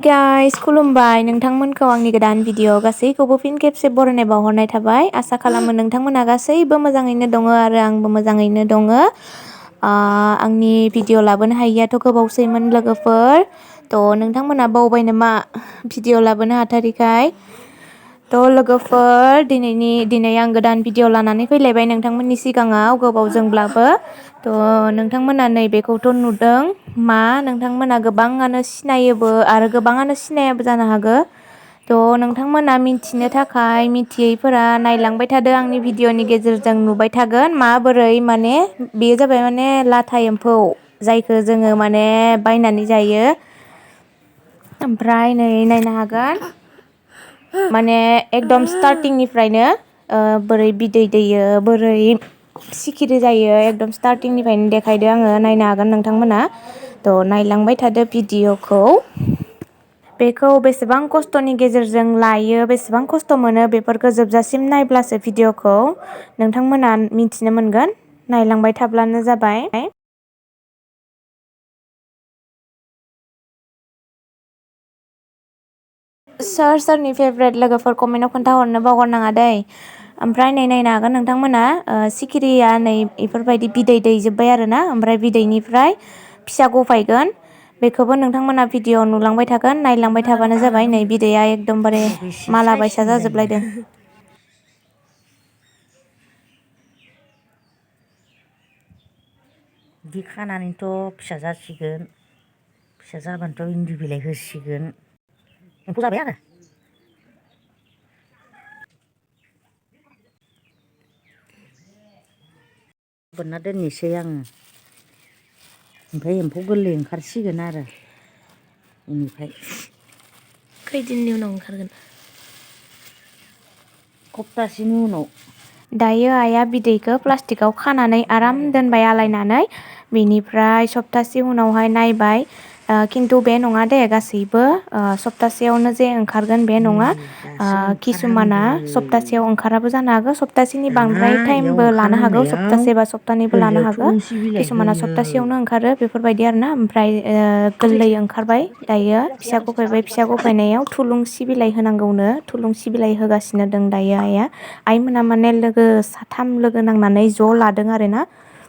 Guys खुलुमबाय नोंथांमोनखौ आंनि गोदान भिडिअ गासैखौबो फिन खेबसे बरायनाय बावहरनाय थाबाय आसा खालामो नोंथांमोना गासैबो मोजाङैनो दङ आरो आंबो मोजाङैनो दङ आंनि भिडिअ लाबोनो हायैयाथ' गोबावसैमोन लोगोफोर नोंथांमोना बावबाय नामा भिडिअ लाबोनो हाथारिखाय लोगोफोर दिनै आं गोदान भिडिअ लानानै फैलायबाय नोंथांमोननि सिगाङाव गोबावजोंब्लाबो नोंथांमोना नैबेखौथ' नुदों मा नोंथांमोना गोबाङानो सिनायोबो आरो गोबाङानो सिनायाबो जानो हागौ नोंथांमोना मिथिनो थाखाय मिथियैफोरा नायलांबाय थादो आंनि भिडिअनि गेजेरजों नुबाय थागोन माबोरै माने बेयो जाबाय माने लाथा एम्फौ जायखौ जोङो माने बायनानै जायो ओमफ्राय नै नायनो हागोन माने एकदम स्टार्टिंनिफ्रायनो बोरै बिदै दैयो बोरै सिखिरि जायो एकदम स्टार्टिंनिफ्रायनो देखायदो आङो नायनो हागोन नोंथांमोना नायलांबाय थादो भिडिअखौ बेखौ बेसेबां खस्थ'नि गेजेरजों लायो बेसेबां खस्थ' मोनो बेफोरखौ जोबजासिम नायब्लासो भिडिअखौ नोंथांमोना मिथिनो मोनगोन नायलांबाय थाब्लानो जाबाय सोरनि फेभरेट लोगोफोर कमेन्टआव खोन्थाहरनो बावगारनाङा दै ओमफ्राय नायनो हागोन नोंथांमोना सिखिरिया नै बेफोरबायदि बिदै दैजोब्बाय आरोना ओमफ्राय बिदैनिफ्राय फिसा गफायगोन बेखौबो नोंथांमोना भिडिअ नुलांबाय थागोन नायलांबाय थाबानो जाबाय नै बिदैया एकदमबारे माला बायसा जाजोबलायदों बिदि खानानैथ' फिसा जासिगोन फिसा जाबानोथ' इन्दि बिलाइ होसिगोन एम्फौ जाबाय आरो बोनना दोननोसै आङो ओमफ्राय एम्फौ गोरलै ओंखारसिगोन आरो बेनिफ्राय खैदिननि उनाव ओंखारगोन सप्तासेनि उनाव दायो आइया बिदैखौ प्लास्टिकआव खानानै आराम दोनबाय आलायनानै बेनिफ्राय सप्तासे उनावहाय नायबाय खिन्थु बे नङा दे गासैबो सप्तासेयावनो जे ओंखारगोन बे नङा दासो किसुमाना ओंखारहांदो सप्तासेयाव ओंखाराबो जानो हागौ सप्तासेनि दाना बांद्राय इयाव टाइमबो लानो हागौ ओंखारहांनायाव सप्तासे बा सप्तानैबो लानो गोरलैयाव हागौ थुलुंसि बिलाइ किसुमाना होयो सप्तासेयावनो ओंखारो बेफोरबायदि आरोना ओमफ्राय गोरलै ओंखारबाय दायो फिसा गफायबाय फिसा गफायनायाव थुलुंसि बिलाइ होनांगौनो थुलुंसि बिलाइ होगासिनो दं दायो आइमोना माने लोगो साथाम लोगो नांनानै ज' लादों आरोना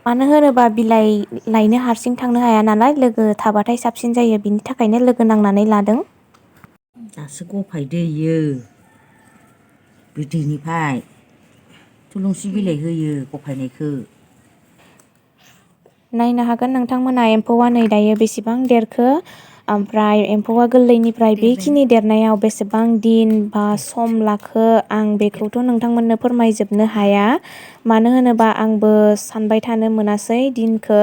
मानो होनोबा बिलाइ लायनो हारसिं थांनो हाया नालाय लोगो थाबाथाय साबसिन जायो बिनि थाखायनो लोगो नांनानै लादों दासो गफायदो इयो बिदैनिफ्राय थुलुंसि बिलाइ होयो गफायनायखौ नायनो हागोन नोंथांमोना एम्फौआ नै दायो बेसेबां देरखो ओमफ्राय एम्फौआ गोरलैनिफ्राय बेखिनि देरनायाव बेसेबां दिन बा सम लाखो आं बेखौथ' नोंथांमोननो फोरमायजोबनो हाया मानो होनोबा आंबो सानबाय थानो मोनासै दिनखौ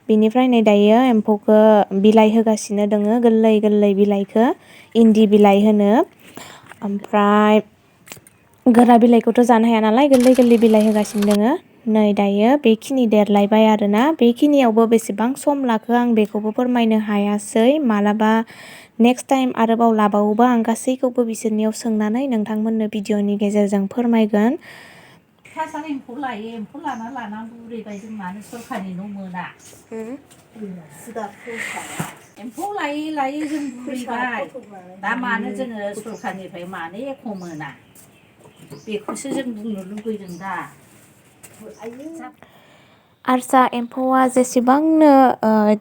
बिनिफ्राय नै दायो एम्फौखौ बिलाइ होगासिनो दोङो गोरलै गोरलै बिलाइखौ इन्दि बिलाइ होनो ओमफ्राय गोरा बिलाइखौथ' जानो हाया नालाय गोरलै गोरलै बिलाइ होगासिनो दोङो नै दायो बेखिनि देरलायबाय आरोना बेखिनियावबो बेसेबां सम लाखो आं बेखौबो फोरमायनो हायासै मालाबा नेक्स्ट टाइम आरोबाव लाबावोबा आं गासैखौबो बिसोरनियाव सोंनानै नोंथांमोननो भिडिअनि गेजेरजों फोरमायगोन फार्स्टआव एम्फौ लायो एम्फौ लाना बुरैबाय जों मानो सरखारनि न' मोना एम्फौ लायै जों बुरैबाय दा मानो जोङो सरखारनिफ्राय मानो एख' मोना बेखौसो जों बुंनो लुबैदों दा आरसा एम्फौआ जेसेबांनो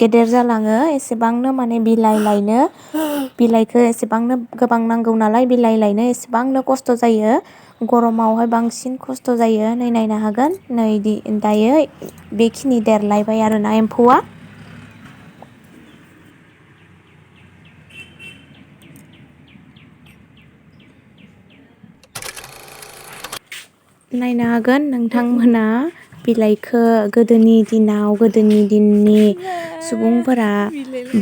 गेदेर जालाङो एसेबांनो माने बिलाइ लायनो बिलाइखौ एसेबांनो गोबां नांगौ नालाय बिलाइ लायनो एसेबांनो खस्थ' जायो गरमावहाय बांसिन खस्थ' जायो नै नायनो हागोन नै दायो बेखिनि देरलायबाय आरोना एम्फौआ नायनो हागोन नोंथांमोना बिलाइखौ गोदोनि दिननि सुबुंफोरा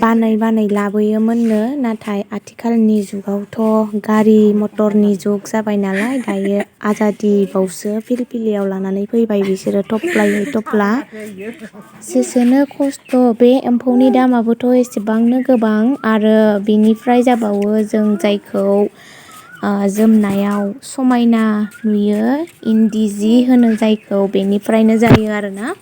बानै लाबोयोमोननो नाथाय आथिखालनि जुगावथ' गारि मटरनि जुग जाबाय नालाय दायो आजादि बावसो फिरफिलियाव लानानै फैबाय बिसोरो थफ्लायै थफ्ला जेसेनो खस्थ' बे एम्फौनि दामाबोथ' एसेबांनो गोबां आरो बिनिफ्राय जाबावो जों जायखौ जोमनायाव समायना नुयो इन्दि जि होनो जायखौ बेनिफ्रायनो जायो आरोना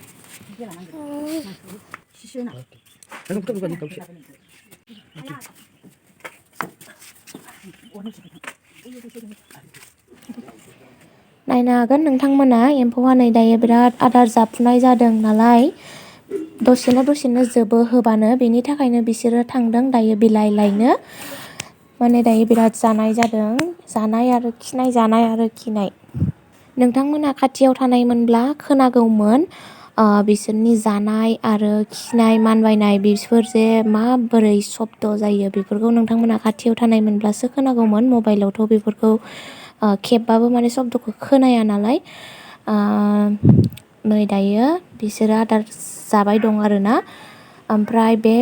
नायनो हागोन नोंथांमोना एम्फौआ नै दायो बिराद आदार जाफुनाय जादों नालाय दसेनो जोबो होबानो बेनि थाखायनो बिसोरो थांदों दायो बिलाइ लायनो माने दायो बिराद जानाय जादों जानाय आरो खिनाय नोंथांमोना खाथियाव थानायमोनब्ला खोनागौमोन बिसोरनि जानाय आरो खिनाय मानबायनाय बिसोर जे माबोरै शब्द जायो बेफोरखौ नोंथांमोना खाथियाव थानायमोनब्लासो खोनागौमोन मबाइलावथ' बेफोरखौ खेबबाबो माने शब्दखौ खोनाया नालाय नै दायो बिसोरो आदार जाबाय दं आरोना ओमफ्राय बे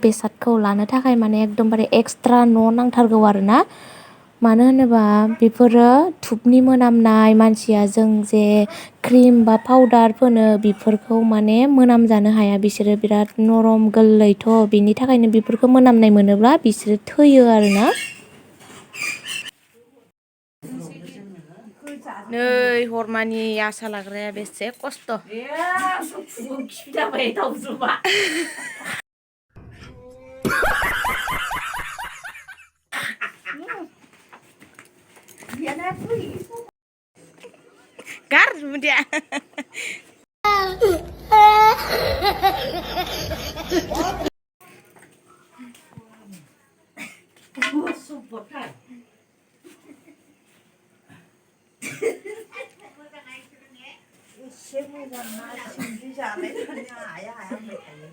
बेसादखौ लानो थाखाय माने एकदमबारे एक्सट्रा न' नांथारगौ आरोना मानो होनोबा बेफोरो धुपनि मोनामनाय मानसिया जों जे क्रिम बा पाउदार फोनो बेफोरखौ माने मोनामजानो हाया बिसोरो बिराद नरम गोरलैथ' बिनि थाखायनो बेफोरखौ मोनामनाय मोनोब्ला बिसोरो थैयो आरोना नै हरमानि आसा लाग्राया बेसे खस्थ' जाबाय दाउजुबा गार मुदिया एसे मोजां ना सिंगि जानाय हाया होनबाय थायो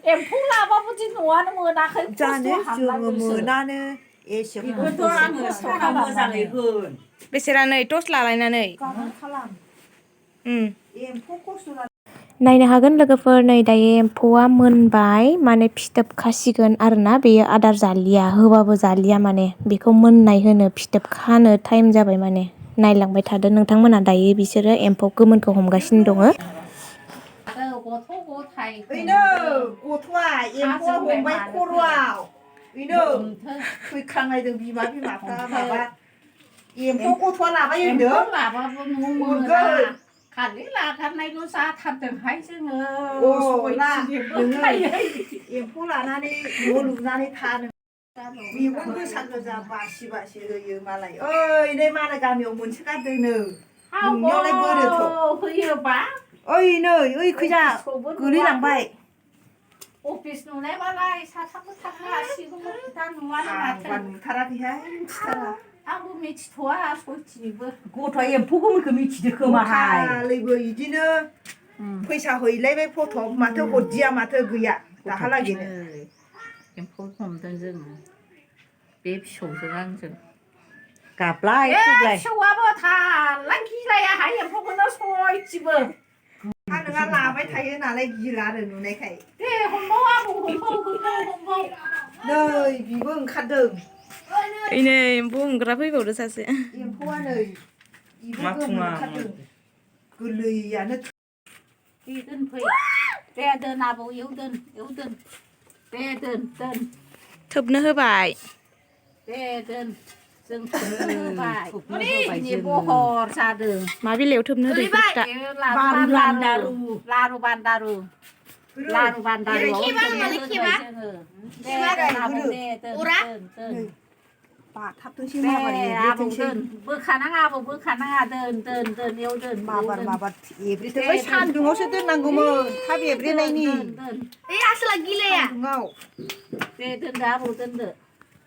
एम्फौ लाबाबो दि न'आनो मोनाखै जानो जोङो मोनानो एसे बेखौथ' आङो सारा मोजाङै होन बेसेरा नै टर्च लालायनानै खालाम एम्फौ खस्थ' नायनो हागोन लोगोफोर नै दायो एम्फौआ मोनबाय माने फिथोब खासिगोन आरोना बेयो आदार जालिया होबाबो जालिया माने बेखौ मोननाय होनो फिथोब खानो टाइम जाबाय माने नायलांबाय थादो नोंथांमोना दायो बिसोरो एम्फौ गोमोनखौ हमगासिनो दङ गथ' गथाय बेनो गथ'आ एम्फौआ हमबाय खर'आव बेनो फैखांनायदों बिमाफ्रा माबा एम्फौ गथ'आ लाबाय होनदों लाबाबो न' मोना खालि लागारनायल' जाथारदोंहाय जोङो एम्फौ लानानै न' लुनानै थानो मेगन गोजा बासि होयो मालाय ओइ नै मालाय गामियाव मोनसे गारदोंनो नोंनियावलाय बोरोथ' होयोबा ओइ नै ओइ खैजा गोलैलांबाय अफिस नुनायबालाय साथामबो थांनो हासिगौमोन दा नुवानो माथो नुथाराखैहाय मिथिथारा आंबो मिथिथ'वा सयथिनिबो गथ'आ एम्फौ गोमोनखौ मिथिदो खोमाहायबो बिदिनो फैसा हैलायबाय फट' माथो हरदिया माथो गैया दाहालागैनो एम्फौ हमदों जोङो बे फिसौजों आंजों गाबलाय फिसौआबो थारला गिलायाहाय एम्फौखौनो सयथिबो नोंहा लाबाय थायो नालाय गिला आरो नुनायखाय दे हमबाव आबौ हमबाव नै बिबो ओंखारदों नै एम्फौ हमग्रा फैबावदो सासे एम्फौआ नै बिबो गोमोन ओंखारदों गोरलैयानो दे दोनफै दे दोन आबौ एव दोन दे दोन थोबनो होबाय दे दोन जों थोबनो होबाय बहर जादों मा बिलाइयाव थोबनो होदों लारु बान्दारु बाथाबथोंसै बोखानाङा आबौ बोखानाङा दोन एव दोन माबार एब्रेथों सान्दुङावसो दोननांगौमोन थाब एब्रेनायनि आसला गिलाया सान्दुङाव दे दोनदो आबौ दोनदो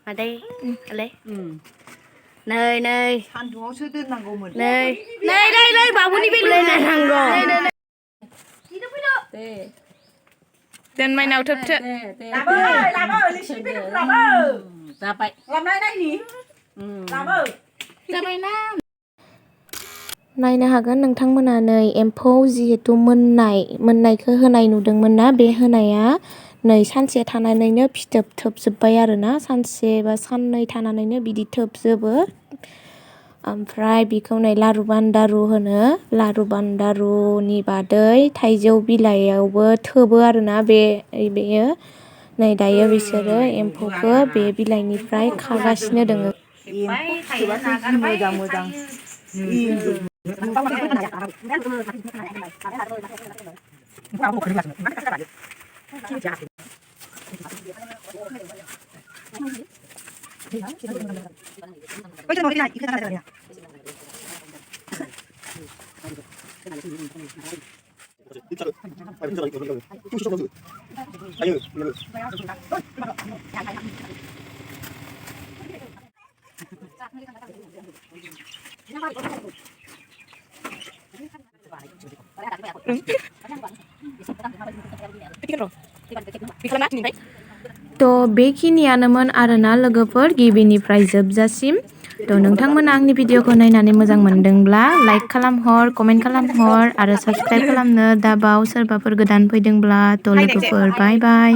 मादै नै सान्दुङावसो दोननांगौमोन नै बाबुनि बेलायाव नांगौ दे दोन माइनाव थोबथो जाबाय जाबायना नायनो हागोन नोंथांमोना नै एम्फौ जिहेथु मोननायखौ होनाय नुदोंमोन ना बे होनाया नै सानसे थानानैनो फिथोब थोबजोब्बाय आरोना सानसे बा साननै थानानैनो बिदि थोबजोबो ओमफ्राय बेखौ नै लारु बान्दारुनि बादै थाइजौ बिलाइयावबो थोबो आरोना बेयो नै दायो बिसोरो एम्फौखौ बे बिलाइनिफ्राय खागासिनो दङ एम्फौ फिथोबासो जि मोजां Ôi, cái này, cái này. थ' बेखिनियानोमोन आरोना लोगोफोर गिबिनिफ्राय जोबजासिम थ' नोंथांमोना आंनि भिडिअखौ नायनानै मोजां मोनदोंब्ला लाइक खालामहर कमेन्ट खालामहर आरो साबस्क्राइब खालामनो दाबाव सोरबाफोर गोदान फैदोंब्ला थ' लोगोफोर बाय बाय